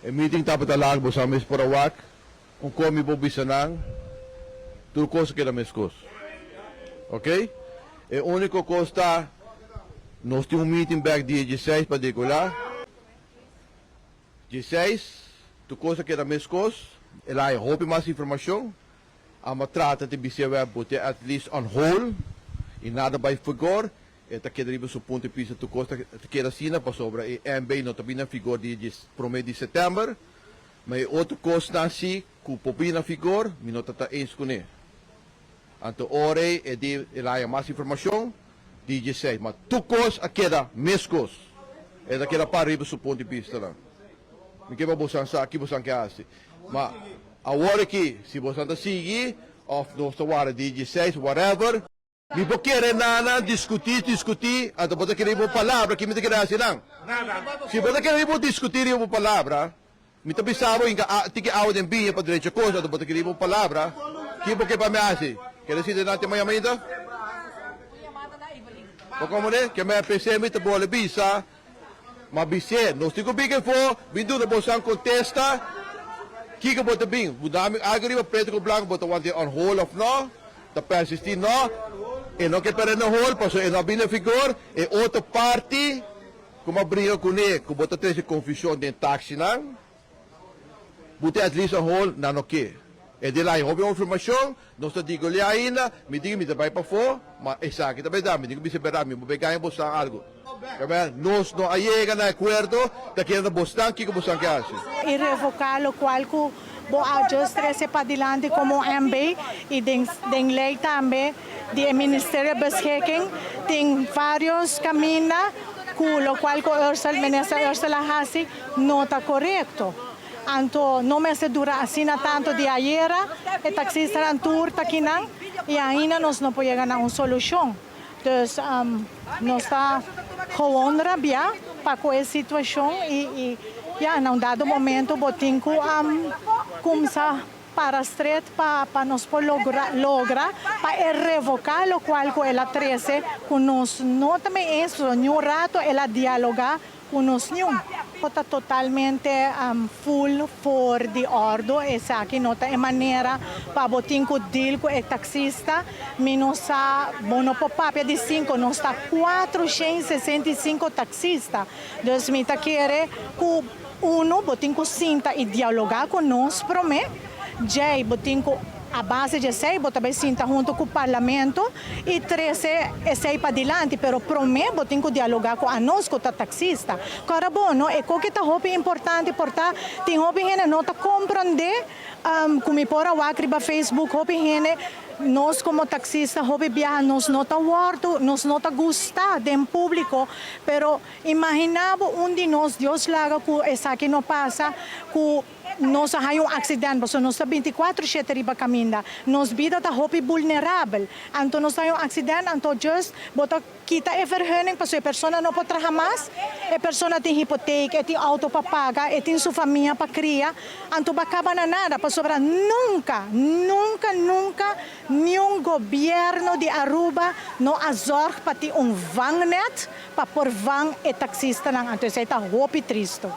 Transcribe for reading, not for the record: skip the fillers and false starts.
E meeting tabata largu, boso mes por a wak. Un kos mi por bisa nan, tur kos a keda meskos. Ok? E úniko kos ta, nos tin un meeting bèk dia 16 pa dekolá. 16, tur kos a keda meskos. El a haya hopi mas informashon. Amba trata di bis'é wèp bo te at least on hold i nada bai figor. E ta keda riba su punto di bista tur kos ta keda asina pasobra e MB no ta bini na figor dia 1 di sèptèmber. Ma e otro kosnan si ku por bini na figor mi no ta ta eens kuné. Anto ora ei e di el a haya mas informashon di 16. Ma tur kos a keda meskos. E ta keda para riba su punto di bistanan. Mi ke pa bosan sa ki bosan ke hasi. Ma awor aki si bosan ta sigui òf nos ta warda di 16 whatever. Mi por kere nan diskutí, diskutí, anto bo ta kere riba bo palabra, ki mi ta kere hasi nan? Si bo ta kere riba bo diskutí riba bo palabra, mi ta bisa bo hinka tiki awa den biña pa drecha kos, anto bo ta kere riba bo palabra, ki bo ke pa mi hasi? Kere sinta nan te maña mainta? Bo komprendé? Ke mi a pens'é mi ta bole bisa, ma bis'é, nos tin ku bin afó, bin duna bosan kontesta, kiko bo ta bin? Bo dami algu riba pretu ku blanku, bo ta want'é on hold òf no? Ta persistí no? E no ke pèrdè na hold, pasobra e no a bin na vigor. E otro parti ku mi a bringa kuné, ku bo ta trese konfushon den taksinan, bo ta at least on hold, nan no ke. E di laña hopi informashon, nos ta digoliá ainda, mi di mi ta bai pafó, ma esaki ta berdad, mi tin ku bisa berdad, mi bo bai gaña bosnan algu. Nos no a yega na akuerdo, ta keda na bosnan kiko bosnan ke hasi. I revoká lokual ku bo a just trese padilanti komo MB i den den lei tambe di e Ministerio Beschikking tin vários kaminda ku lokual ku Ursel Minister Ursel a hasi no ta korekto. Anto no mester dura asina tanto di ayera, e taxistanan tur ta kinan y ainda nos no por yega na un solucion. Dus nos ta gewoon rabia pa cu e situacion y ya na un dado momento bo tin cu cumsa para stret pa pa nos por logra logra pa e revoca locual cu el a trece cu nos no ta mee eens, pasobra niun rato el a dialoga Ku nos niun por ta totalmente full for di ordo, esaki no ta e manera pa bo tin ku deal ku e taksista. Mi no sa, bo no por papia di sinku, nos ta 465 taksista. Dus mi ta kere ku unu bo tin ku sinta i dialoga ku nos promé, djei bo tin ku a base di esei bo ta bai sinta hunto ku parlamento i trese esei padilanti, pero promé bo tin ku dialogá ku anos ku ta taksista. Kòrda bo, no, e koke ta hopi importante por ta tin hopi hende no ta komprondé ku mi por a wak riba Facebook hopi hende nos komo taksista hopi biaha nos no ta wòrdu, nos no ta gusta den públiko, pero imaginá bo un di nos, Dios laga ku esaki no pasa, ku. Nos a haña un aksident pasobra nos ta 24 shete riba kaminda. Nos bida ta hopi vulnerabel. Anto nos ta haña un aksident, anto just bo ta kita e vergunning pasobra e persona no por traha mas. E persona tin hipotek, e tin outo pa paga, e tin su famia pa kria. Anto bo a kaba na nada pasobra nunka, nunka, nunka niun gobièrnu di Aruba no a zòrg pa tin un vangnet pa por vang e taksistanan. Anto esei ta hopi tristo.